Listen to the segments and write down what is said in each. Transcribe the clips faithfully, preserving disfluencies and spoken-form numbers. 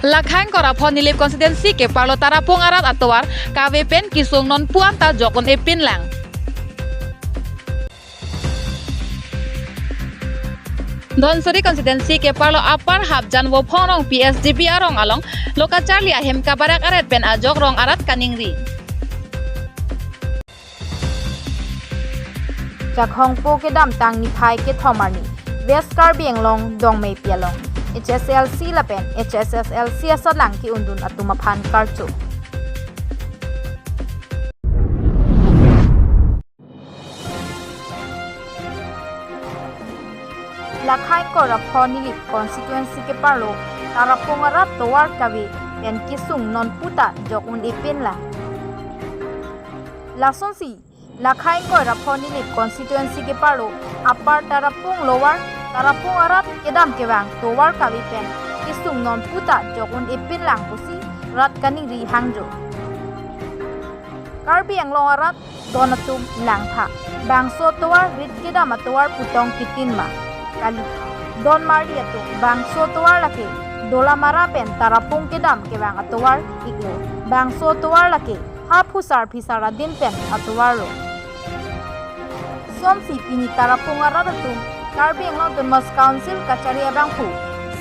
Lakha ingkoi ra pho Nilip constituency keparlo Tarapung arat atovar kave pen kesung nonpu anta jok un-e pinlang. Dhansiri constituency keparlo Upper Hapjan Vophong Rongpi S D B arong along lo kacharli ahem kabarak aret pen ajok rong arat kaningri. Jakhongpo kedamtang niphai kethom arni West Karbi Anglong Dongmepi along H S L C lapen H S S L C asatlang ke-undun atum aphan karcho. Lakha ingkoi ra pho Nilip constituency keparlo Tarapung arat tovar kave pen kesung nonpu ta jok un-e pinlang. Lasonsi lakha ingkoi ra pho Nilip constituency keparlo Upper Tarapung, Lower Tarapung arat kedam kevang tovar kave pen kesung nonpu ta jok un-e pinlang pusi rat kaningri hangjo. Karbi Anglong arat don atum langtha. Bangso atovar rit kedam atovar pu tong kitin ma kali. Don marli atum, bangso atovar lake Dolamara pen Tarapung kedam kevang atovar iklo. Bangso atovar lake ha phusar phisar adin pen atovar lo. Lasonsi pini Tarapung arat atum Karbi Anglong Autonomous Council kachari abangphu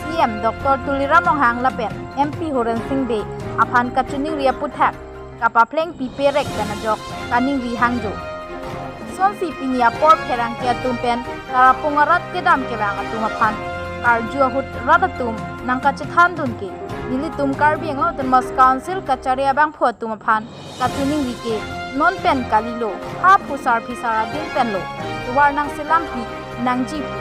C E M Doctor Tuliram Ronghang lapen M P Horen Sing Bey aphan kachiningri aputhak kapapleng pipe rek pen ajok kaningri hangjo. Lasonsi pini apor pherangke atum pen Tarapung arat kedam kevang atum aphan karju ahut rat atum nangkachethan dun ke nelitum Karbi Anglong Autonomous Council kachari abangphu atum aphan kachiningri ke non pen kalilo, ha phusar phisar adin pen lo tovar nangselampi nangji pu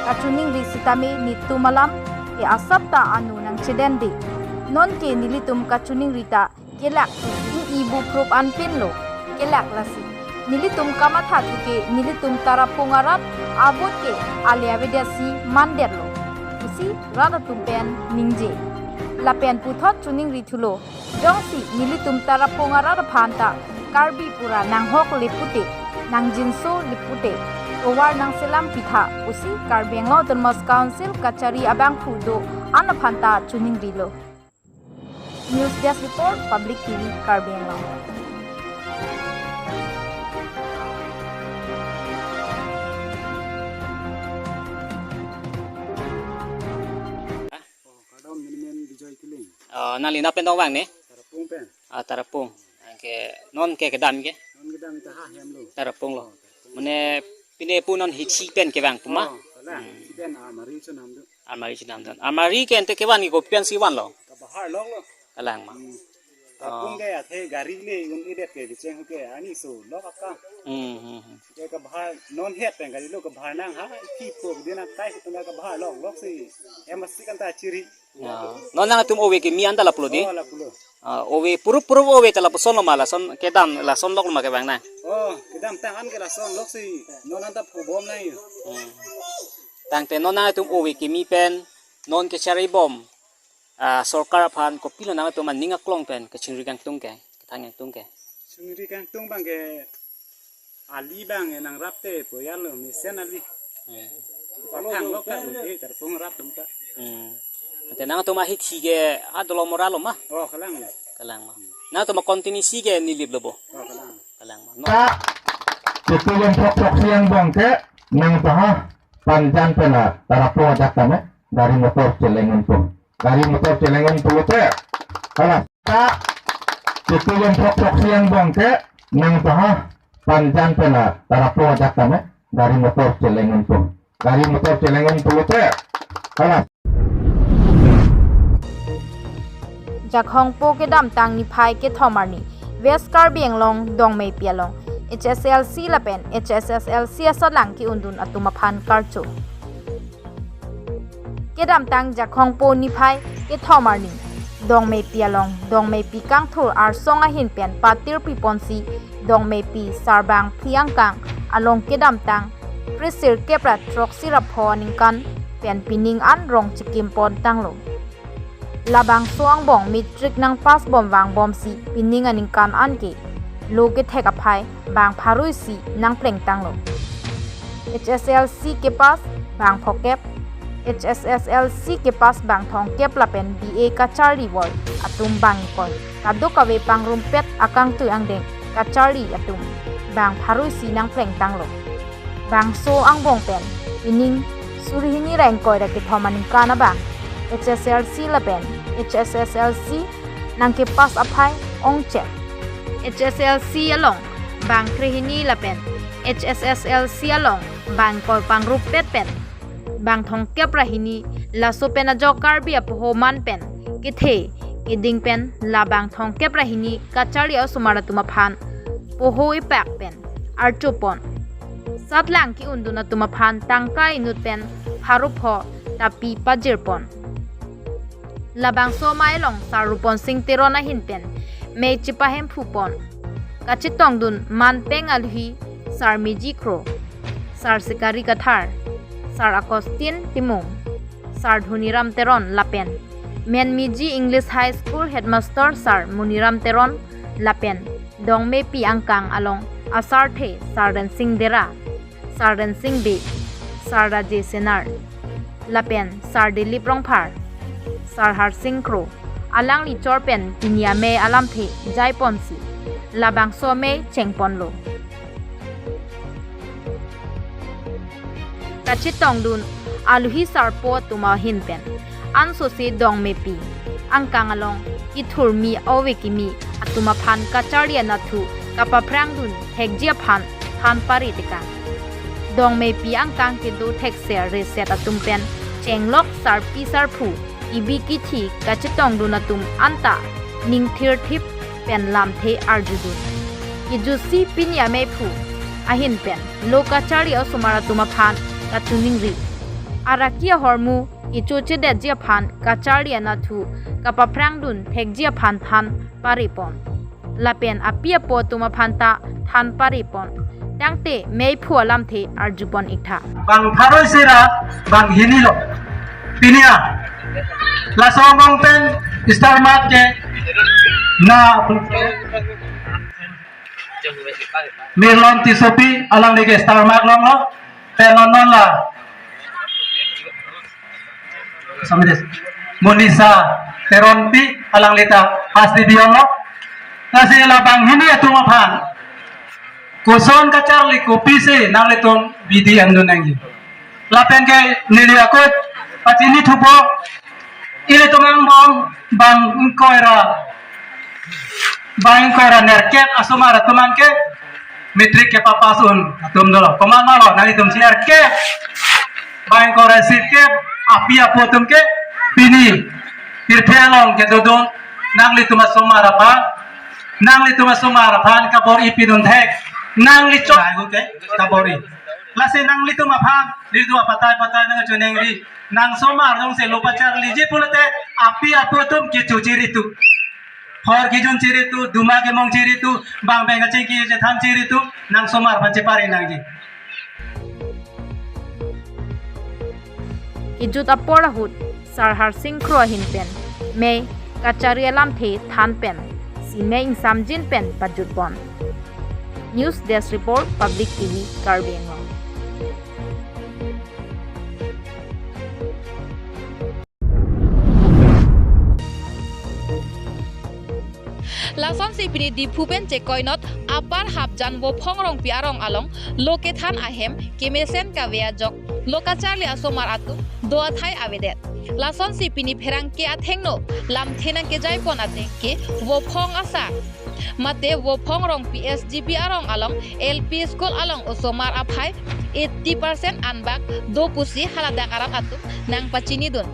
kachiningri sitame netum alam ke asap ta anu nangchedende. Non ke nelitum kachiningri ta kelak pusi ingbuphrup anpin lo, kelak lasi nelitum kamatha thu ke nelitum Tarapung arat avote ke ale avedetsi mandetlo pusi rat atum pen ningje. Lapen puthot chiningri thulo, jongsi nelitum Tarapung arat aphan ta Karbi pura nanghok le pute, nangjinso le pute, tovar nangselam pitha pusi Karbi Anglong Autonomous Council kachari abangphu do-an aphan ta chiningri lo. News Desk Report, Public T V, Karbi Anglong. Oh, kardom, neli men Bijoy Killing. Oh, nangli nat pen dong vang ne? Tarapung pen. Ah, Tarapung. Anke non ke kedam ke? Non kedam ita ha hem lo. Tarapung lo. Mane pine pu non hithi pen kevang pu ma? Oh, kalang. Hmm. Hithi pen almari chonam do. Almari chenam dun. Almari ke ante kevan ke kopi pensi vanlo? Kabahar lok lo. Kalang ma. Hmm. Oh. Tarapung ke athe gari le un-edet ke kecheng ke arni so lok aka. Hmm, hmm, hmm. Ke kabahar non het pen kalilo, kabahar nang ha ipi po dia nang kai ko tengah kabahar lok lok si. Em masih kan ta chiri. Ya. Non nangtum ove kemi anta lapulo di? Oh, lapulo. Ah, ove purup purup ove ta lapuson lo ma, lason kedam lason lok lo ma kevang nang? Oh, kedamtang an ke lason lok si non anta phubom nang yo. Hmm. Tangte non nangtum ove kemi pen non kecharibom, ah, sorkar aphan kopilo nangtum aning aklong pen kachingri kangtung ke, kethang kangtung ke? Chingri kangtung abang ke ali abang ke nangrap te poyal lo, mesen ali. Hmm. Pathang lok ta unte Tarapung arat atum ta. Hmm. Ante nangtum ahithi ke ha Dolamara lo ma? Oh, kalang lo. Kalang ma. Nangtum a-constituency ke Nilip lo bo? Oh, kalang. Kalang ma. No. Ta, ketu yen thok thok siang bong ke, nang taha, panjan pela, Tarapung ajak tame, gari motor cheleng untung. Gari motor cheleng untung te. Kalang. Ta, ketu yen thok thok siang bong ke, nang taha, panjan pela, Tarapung ajak tame, gari motor cheleng untung. Gari motor cheleng untung te. Kalang. Jakhongpo kedamtang niphai kethom arni West Karbi Anglong Dongmepi along H S L C lapen H S S L C asatlang ke-undun atum aphan karcho. Kedamtang Jakhongpo niphai kethom arni Dongmepi along Dongmepi kangthur arsong ahin pen patirpi ponsi Dongmepi Sarbang Phli angkang along kedamtang phli sirkep ra throksi ra pho aningkan pen pining an rong chikim pon tanglo. Labangso angbong matric nangpass bom vangbomsi pining aningkan an ke lo kethek aphai bang pharo isi nangpleng tanglo. H S L C kepass bang phokep, H S S L C kepass bang thomkep lapen B A kacharli voi atum bang ingkoi. Kadokave pangrumpet akangtui angdeng kacharli atum bang pharo isi nangplengtanglo. Bangso angbong pen pining suri hini ra ingkoi ra kethom aningkan abang H S L C lapen H S S L C nangkepass aphai ongchek. H S L C along bang kre hini lapen H S S L C along bang ingkoi pangrumpet pen bang thomkep ra hini, laso pen ajok Karbi apoho man pen kethe keding pen la bang thomkep ra hini kacharli osomar atum aphan poho ipak pen archopon. Satlang ke-undun atum aphan tangka inut pen pharo pho tapi pajirpon. Labangso amei along Sar Rupon Sing Teron ahin pen mei chepahemphupon. Kachetongdun manpeng alohi Sar Miji Kro, Sar Sikari Kathar, Sar Augustine Timung, Sar Dhoniram Teron lapen Menmiji English High School Headmaster Sar Muniram Teron lapen dongmepi angkang along asarthe Sar Rensing Dera, Sar Rensing Bey, Sar Rajesh Senar, lapen Sar Dilip Rongphar, Sar Harsing Kro, alangli chor pen pini amei alamthe jaiponsi labangso amei chengponlo. Kachetongdun alohi sarpo atum ahin pen ansose dongmepi angkang along kethurmi ove kimi atum aphan kacharli anatthu kapaphrangdun thekji aphan than pare tekang. Dongmepi angkang kedo thekser reset atum pen chenglok sarpi sarpo, kebi kethe kachetongdun atum anta ning thirthip pen lamthe arjudun. Kejutsi pini ameiphu ahin pen lo kacharli osomar atum aphan kachiningri. Araki ahormu kechochedetji aphan kacharli anatthu kapaphrangdun thekji aphan than parepon. Lapen api apo atum aphan ta than parepon. Tangte meiphu alamthe arjupon iktha. Bang pharo isi ra bang hini lo. Pini a laso angbong pen star mark ke na Mirlon Tissopi alangli ke star mark longlo. Pen non non la Samides. Monisa Teronpi alangli ta first division lo. Lasi labang hini atum aphan koson kacharli kopisi nanglitum bidi angdun nangji. Lapen ke neli akut pachinithupo, ilitum angbong bang ingkoi ra, bang ingkoi ra nerkep asomar atum an ke matric kepapass un atum dolo. Komat ma lo, nanglitum si nerkep, bang ingkoi ra sirkep api apo atum ke pini pirthe along kedodun, nanglitum asomar aphan, nanglitum asomar aphan kabor-i pidun thek, nangli chot agu ke kabor-i. Lasi nanglitum aphan, nelitum apatai patai nangchiningri, nang somar jongsi lo kacharliji pulote api apo atum kecho chiritu. Hor kejun chiritu, duma kemong chiritu, bang beng kachingki chethan chiritu, nang somar aphan chepare nangji. Kejut apor ahut Sar Harsing Kro ahin pen mei kacharli alamthe than pensi mei ingsamjin pen pajutpon. News Desk Report, Public T V, Karbi Anglong. Lasonsi pini Diphu pen chekoinot Upper Hapjan Vophong Rongpi arong along lo kethan ahem kemesen kave ajok lo kacharli asomar atum do athai avedet. Lasonsi pini pherangke athengno lamthe nangkejaipon ateng ke Vophong asar mate Vophong Rongpi S G B arong along L P school along osomar aphai eighty percent anbak do pusi haladak arat atum nangpachinidun.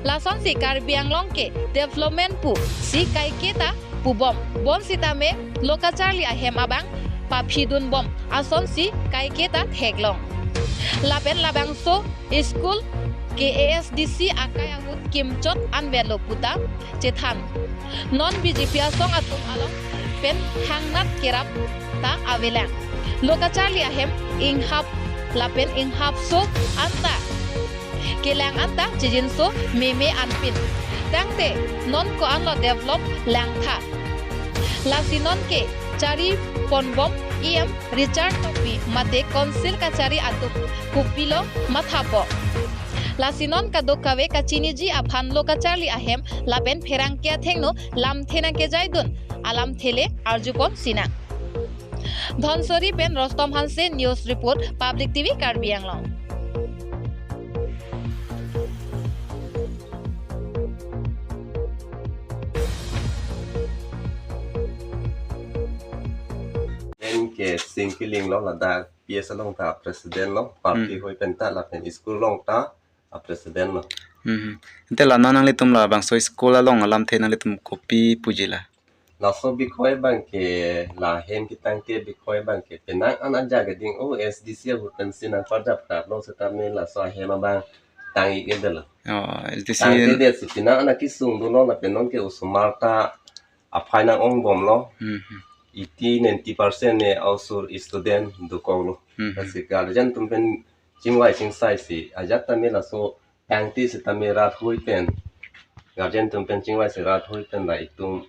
Lasonsi Karbi Anglong ke development pusi kaiketa pubom, bonsitame lo kacharli ahem abang paphidunbom asonsi kaiketa theklong. Lapen labangso school ke A S D C akai ahut kimchot anvetlo puta chethan. Non B J P asong atum along pen hangnat kerap ta avelang. Lo kacharli ahem inghap lapen inghapso anta kelang anta chijinso meme anpin. Tangte non ko-anlo develop langtha. Lasi non ke chariponbom E M Richard Tokbi mate council kachari atum kopilo mathapo. Lasi non kadokave kachiniji aphan lo kacharli ahem lapen pherangke athengno lamthe nangkejaidun alamthe le arjupon sinang. Dhonsiri pen Rostom Hanse, news report, Public T V Karbi Anglong. Pen ke Singkiling lo, ladak P S along ta president lo, party Hmm. hoi pen ta lapen school along ta a president lo. Hmm. Ante la non nanglitum labangso school along alamthe nanglitum kopi puji la? Laso bikhoi abang ke, la hem ketangte bikhoi abang ke penang an aja keding, oh, S D C ahut pensi nangparjap kap lo setame laso ahem abang tang-ik-edetlo. Oh, S D C. Tangtedet si penang an akesung dolo lapen non ke osomar ta aphai nang-ongbomlo. Hmm. Eighty, ninety percent ne a-osomar student dokoklo. Hmm. Lasi guardian atum pen chingvai chingsai si ajat tame laso tangte setame rat hoi pen, guardian atum pen chingvai si rat hoi pen la itum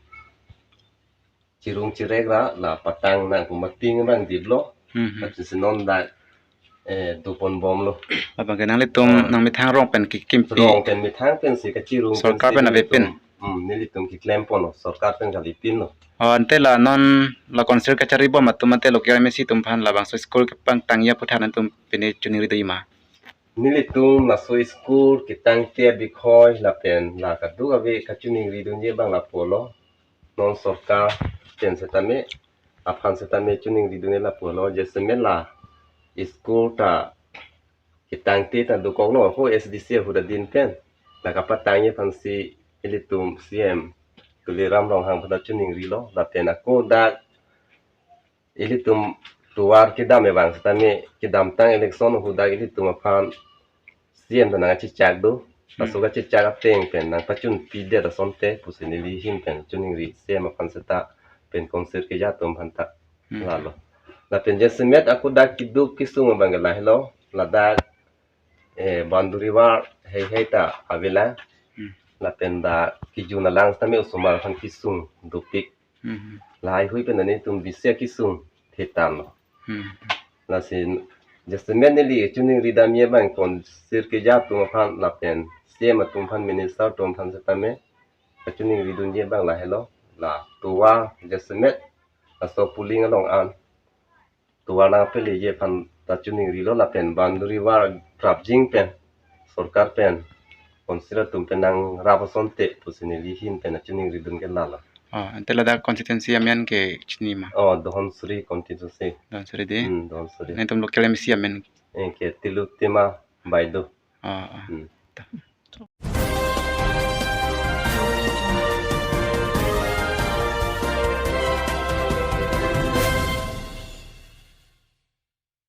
chirung chirek ra la patang nang pu mating abang diplo. Hmm. Lasi non dak, eh, doponbomlo. Abang ke nanglitum Ah. nangmethang rong pen kekimpi. Rong pen methang pensi kachirung Sorkar pensi pen ave pen. nelitum, hmm, nelitum keklemponlo, sorkar pen kali pinlo. Oh, ante la non la council kacharibom atum ante local M A C atum aphan labangso school kepangtangji aphuthak nanglitum pine choningri do-ik ma? Nelitum laso school ketangte abikhoi lapen la kadokave kachoningridunji abang lapulo. Non sorkar pen setame, aphan setame choningridunji lapulo. Jasemet la school ta ketangte ta dokoklo ho S D C ahut adin pen. La kapatangji aphansi ilitum C M Tuliram Ronghang aphan choningrilo. Lapen ako dak ilitum tovar kedam abang setame kedamtang election ahut dak ilitum aphan C M ta nangkachechak do. Hmm. Laso kachechak ateng pen nangpachunpidet asonte pusi neli ahin pen choningri C M aphan seta pen council keja atum aphan ta Hmm. lalo. Lapen jasemet ako dak keduk kesung abang ke lahelo, ladak, eh, boundary wall heihei ta avelang. Hmm. Lapen dak kejun alang setame osomar aphan kesung dopik. Hmm. Lahai hui pen nelitum bisi akesung thetanlo. Hmm. Lasi jasemet neli choningri damji abang council keja atum aphan lapen C M atum aphan, minister atum aphan setame kachoningridunji abang lahelo, la tovar jasemet laso polling along an tovar nangpeleji aphan ta choningrilo lapen boundary wall prapjin pen sorkar pen council atum pen nangrap asonte pusi neli ahin pen choningridun ke lalo. Oh, ante ladak constituency amen ke chini ma? Oh, Dhansiri constituency. Dhansiri de? Hmm, Dhansiri. Nangtum local M A C amen? Eh, ke Tilottama Baideo. Oh, oh. Hmm.